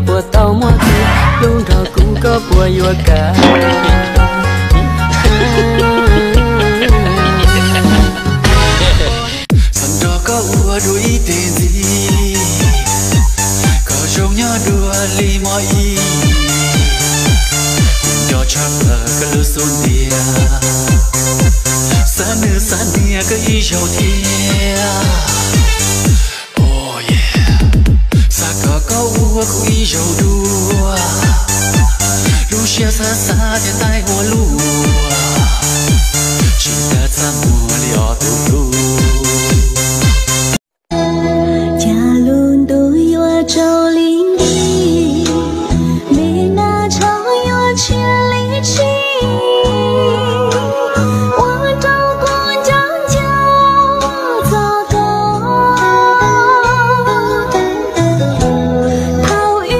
Puas tau muaj tus hlub nrog kuv, koj puas yuav kam? Xav nrog koj ua dua ib teg ntxiv, kom zoo nyob dua li muaj ib. Nco tshaj plaws koj lub xub ntiag, xav nws xav niam koj ib zaug thiab. Oh yeah, xav kom koj ua kuv ib zaug dua. Lub siab xav xav thiab taij ua luaj, tsis tas txaj muag li ob tug hlub. Cas lub ntuj yuav tsaus li nti, me nab tsho yuav tshiab li tshis, ua rau kuv nco nco txog koj. Thaum wb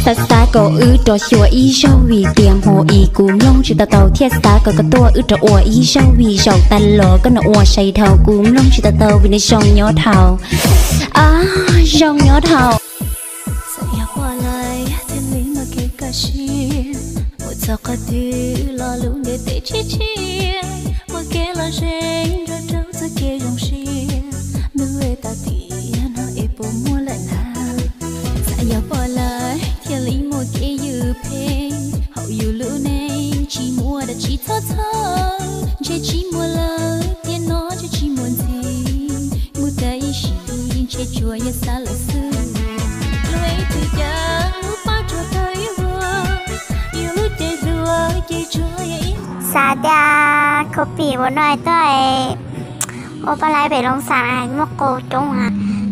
xav xav kom wb rov xyuas ib zaug vim tias hmo ib kuv mloog tsis tau tau thiaj xav kom koj tuaj wb rov ua ib zaug vim zaum tas los koj nov ua sai dhau kuv mloog tsis tau tau vim nws zoo nyob dhau. Zoo nyob dhau. Xav yog pom lawm thiaj li muaj kev kaj siab, mus txog qhov twg los lub ntiaj teb tshiab tshiab, muaj kev lom zem nrog rau txoj kev zoo siab, ntuj es tag tiam no es puas muaj lawm na. Xav yog pom lawm thiaj li muaj kev ywj pheej, hauv yus lub neej tsis muaj dab tsi txhob txhawj, ntshe tsis muaj lawm tiam no ntshe tsis muaj ntxiv, mus tag ib sim ntshe tsuas yog xav lawm xwb. Luag ib tug cav lub paj tsuag tawg ib vuag, yus lub cev hluas ces tsuas yog ib. Xav tias copy ua no tuaj ua paj laib pem Looj Xas na muaj qau coob ha,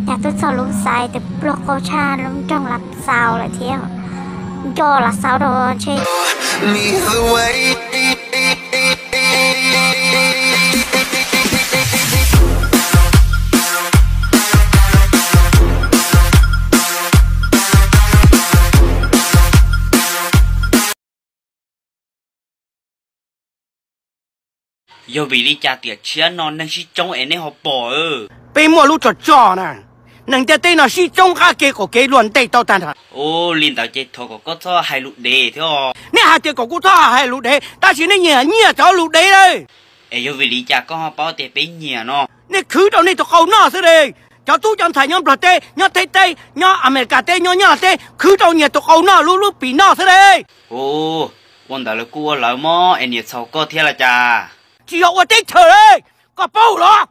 yog twb txog Looj Xas twb pluag qau tshaj lub nroog Las Xaus lawm thiab, nco Las Xaus rau ntshe. Yog vim li cas tiam tshiab no neeg sib coob es nej ho pom? Peb muaj lub tsov tso na, neeg ntiaj teb no sib coob qab kev qaum kev luag ntej tau tag nrho. Ua li ntawd ces thov kom koj txhob hais lus dev thiab. Nej hais tias kom kuv txhob hais lus dev, tab sis nej nyiam nyiam cov lus dev lawm. Es yog vim li cas koj ho paub tias peb nyiam no? Nej khwv rau nej tus qau noj xwb li. Cov tub cov ntxhais nyob Nplog teb, nyob Thaib teb, nyob Amelikas teb, nyob Nyab Laj teb, khwv rau nyias tus qau noj lub lub pim noj xwb li. Ua ntawd lawv kuj ua lawv mog, es niam txhaum koj thiab los cas? Tsis yog ua teb chaws li, koj paub los?